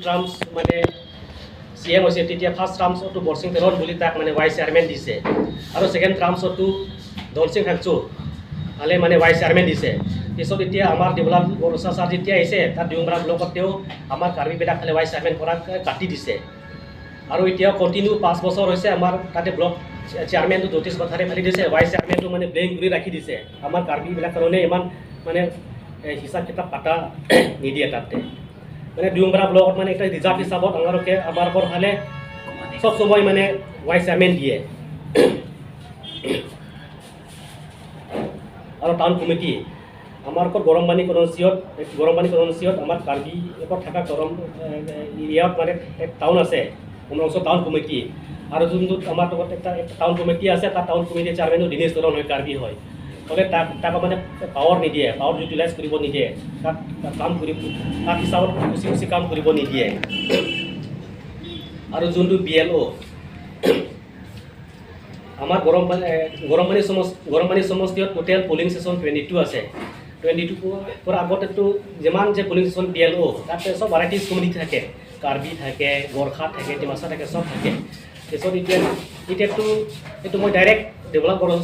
Terms মানে C M হৈছে, তেতিয়া ফাৰ্ষ্ট টাৰ্মছতো বৰসিং তেৰণ বুলি তাক মানে ভাইচ চেয়াৰমেন দিছে আৰু ছেকেণ্ড টাৰ্মছতো ধনসিং হাকচু ভালে মানে ভাইচ চেয়াৰমেন দিছে। পিছত এতিয়া আমাৰ দেৱলাল বৰদোচা ছাৰ যেতিয়া আহিছে, তাত দিয়ুংব্ৰা ব্লকত তেওঁ আমাৰ কাৰ্বিবিলাক খালি ভাইচ চেয়াৰমেন পৰা কাটি দিছে। আৰু এতিয়া কণ্টিনিউ 5 বছৰ হৈছে আমাৰ তাতে ব্লক চেয়াৰমেনটো জ্যোতিষ বাথাৰে ফালি দিছে, ভাইচ চেয়াৰমেনটো মানে ব্লেংক কৰি ৰাখি দিছে। আমাৰ কাৰ্বিবিলাক কাৰণে ইমান মানে হিচাপ কিতাপ পাতা নিদিয়ে তাতে। মানে দিয়ুংব্ৰা ব্লকত মানে এটা ৰিজাৰ্ভ হিচাপত আমালোকে আমাৰ ফালে চব সময় মানে ভাইচ চেয়াৰমেন দিয়ে। আৰু টাউন কমিটি আমাৰ ওপৰত গৰমপানী কৰণচিয়ত আমাৰ কাৰ্বি ওপৰত থকা গৰম এৰিয়াত মানে এক টাউন আছে, উমৰাংচু টাউন কমিটি। আৰু যোনটো আমাৰ লগত এটা টাউন কমিটি আছে, তাত টাউন কমিটিৰ চেয়াৰমেনো দীনেশ তৰণ হয়, কাৰ্বি হয়। হ'লে তাক মানে পাৱাৰ নিদিয়ে, পাৱাৰ ইউটিলাইজ কৰিব নিদিয়ে, তাত কাম কৰিব তাত হিচাপত খুচি খুচি কাম কৰিব নিদিয়ে। আৰু যোনটো বি এল অ' আমাৰ গৰমপানী সমষ্টিত টোটেল পলিং ষ্টেচন 22 আছে। 22 পৰা আগতেতো যিমান যে polling station B L O' তাতে চব ভেৰাইটিজ কমিউনিটি থাকে, কাৰ্বি থাকে, গোৰ্খা থাকে, ডিমাচা থাকে, চব থাকে। পিছত এতিয়াতো এইটো মই ডাইৰেক্ট ডেভেলপ কৰোঁ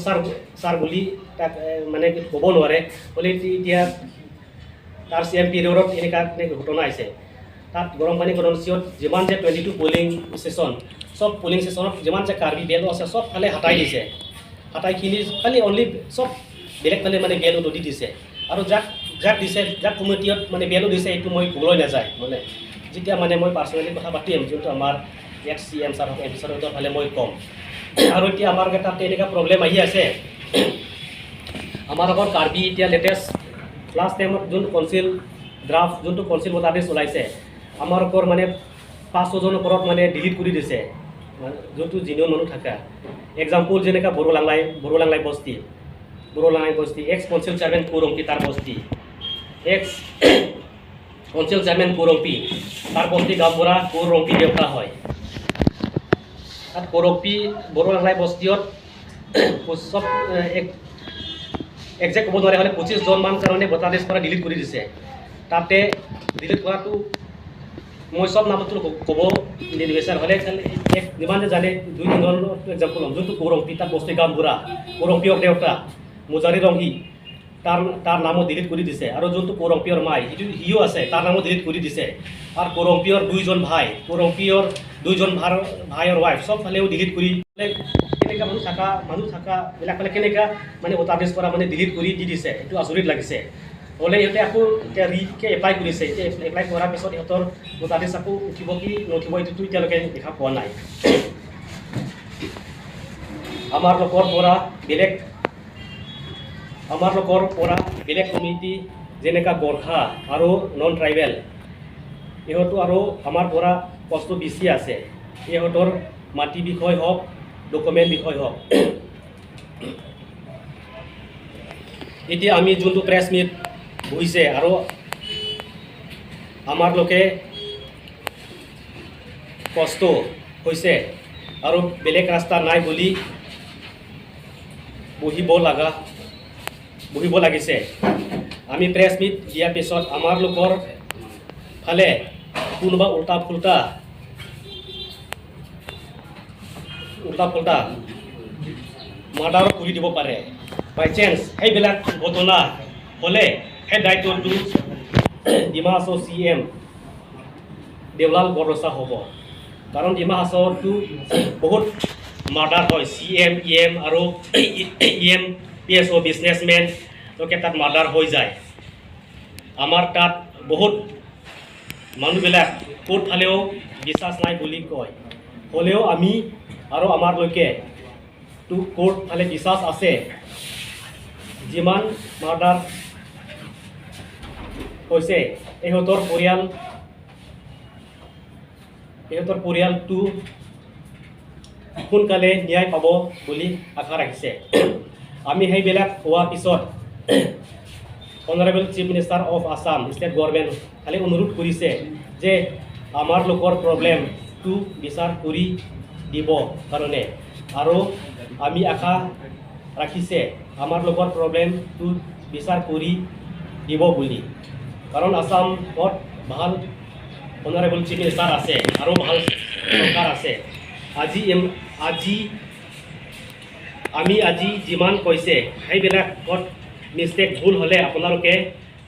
ছাৰ বুলি তাক মানে ক'ব নোৱাৰে। হ'লে এতিয়া তাৰ চি এম পিৰিয়ডত এনেকুৱা ঘটনা আহিছে। তাত গৰমপানী কৰণচিয়ত যিমান যে 22 পলিং ষ্টেচন, চব পলিং ষ্টেচনত যিমান যে কাৰ্বি বি এল অ' আছে চব ফালে হাতাই দিছে। হাতাইখিনি খালি অনলি চব বেলেগ ফালে মানে বি এল অ' দি দিছে। আৰু যাক যাক দিছে, যাক কমিটিত মানে বি এল অ' দিছে, এইটো মই ক'বলৈ নাযায়। মানে যেতিয়া মানে মই পাৰ্চনেলি কথা পাতিম, যোনটো আমাৰ ইয়াত চি এম ছাৰ হওক, এম পি ছাৰহঁতৰ ফালে মই ক'ম। আৰু এতিয়া আমাৰ তাত এনেকুৱা প্ৰব্লেম আহি আছে। আমাৰ আগৰ কাৰ্বি এতিয়া লেটেষ্ট লাষ্ট টাইমত যোনটো কনচিল ড্ৰাফ্ট, যোনটো কনচিল ভোটাৰ লিষ্ট ওলাইছে, আমাৰ ওপৰত মানে 500 জনৰ ওপৰত মানে ডিলিট কৰি দিছে, যোনটো জিনিয়ন মানুহ থকা। এক্সাম্পল যেনেকুৱা বড়োলাংলাই বস্তি, বড়োলাংলাই বস্তি এক্স কনচিল চেয়াৰমেন কৌৰংপি তাৰ বস্তি, এক্স কনচিল চেয়াৰমেন কৌৰংপি তাৰ বস্তি গাঁওবুঢ়া কৌৰংপি দেউতা হয়। তাত কৌৰংপি বড়োলাংলাই বস্তিত চব এক একজেক্ট ক'ব নোৱাৰে, হ'লে 25জনমান কাৰণে ভোটাৰ লিষ্ট পৰা ডিলিট কৰি দিছে। তাতে ডিলিট কৰাটো মই চব নামতো ক'ব নিবিচাৰোঁ, হ'লে এক যিমান যে জানে 2 3জন এক্সাম্পল ল'ম। যোনটো কৌৰংপি তাত বস্তি গাঁওবুঢ়া কৌৰংপিয়ৰ দেউতা মুজাৰী ৰংহি তাৰ নামো ডিলিট কৰি দিছে। আৰু যোনটো কৌৰংপিয়ৰ মাই সেইটো সিও আছে, তাৰ নামো ডিলিট কৰি দিছে। আৰু কৌৰংপিয়ৰ 2জন ভাই, কৌৰংপিয়ৰ 2জন ভাইৰ ৱাইফ চব ফালেও ডিলিট কৰি কেনেকুৱা মানুহ থকাবিলাক ফালে কেনেকুৱা মানে ভোটাৰ লিষ্ট পৰা মানে ডিলিট কৰি দি দিছে, এইটো আচৰিত লাগিছে। হ'লে ইহঁতে আকৌ এতিয়া ৰিকে এপ্লাই কৰিছে। এতিয়া এপ্লাই কৰাৰ পিছত ইহঁতৰ ভোটাৰ লিষ্ট আকৌ উঠিব কি নুঠিব এইটোতো এতিয়ালৈকে দেখা পোৱা নাই। আমাৰ লোকৰ পৰা বেলেগ আমাৰ লোকৰ পৰা বেলেগ কমিউনিটি যেনেকুৱা গোৰ্খা আৰু নন ট্ৰাইবেল ইহঁতো আৰু আমাৰ পৰা কষ্ট বেছি আছে। ইহঁতৰ মাটি বিষয় হওক, ডকুমেণ্ট বিষয় হওক। এতিয়া আমি যোনটো প্ৰেছ মিট বহিছে আৰু আমাৰ লোকে কষ্ট হৈছে আৰু বেলেগ ৰাস্তা নাই বুলি বহিব লাগিছে। আমি প্ৰেছ মিট দিয়াৰ পিছত আমাৰ লোকৰ ফালে কোনোবা উল্টা ফুল্টা মাৰ্ডাৰো কৰি দিব পাৰে। বাই চান্স সেইবিলাক ঘটনা হ'লে সেই দায়িত্বটো ডিমা হাছাও চি এম দেৱলাল বৰদোচা হ'ব। কাৰণ ডিমা হাছাওতো বহুত মাৰ্ডাৰ হয়, চি এম, ই এম আৰু E M P S O' businessmen লোকে তাত মাৰ্ডাৰ হৈ যায়। আমাৰ তাত বহুত মানুহবিলাক ক'ত ফালেও বিশ্বাস নাই বুলি কয়, হ'লেও আমি আৰু আমাৰলৈকে তো কোৰ্ট ফালে বিশ্বাস আছে। যিমান মাৰ্ডাৰ হৈছে ইহঁতৰ পৰিয়ালটো সোনকালে ন্যায় পাব বুলি আশা ৰাখিছে। আমি সেইবিলাক হোৱাৰ পিছত honourable chief minister of Assam state government খালি অনুৰোধ কৰিছে যে আমাৰ লোকৰ প্ৰব্লেমটো বিচাৰ কৰি দিব কাৰণে, আৰু আমি আশা ৰাখিছে আমাৰ লোকৰ প্ৰব্লেমটো বিচাৰ কৰি দিব বুলি। কাৰণ আছামত ভাল অনাৰেবল চিফ মিনিষ্টাৰ আছে আৰু ভাল চৰকাৰ আছে। আজি আমি আজি যিমান কৈছে, সেইবিলাকত মিষ্টেক ভুল হ'লে আপোনালোকে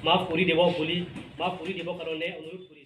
মাফ কৰি দিব বুলি, মাফ কৰি দিবৰ কাৰণে অনুৰোধ কৰি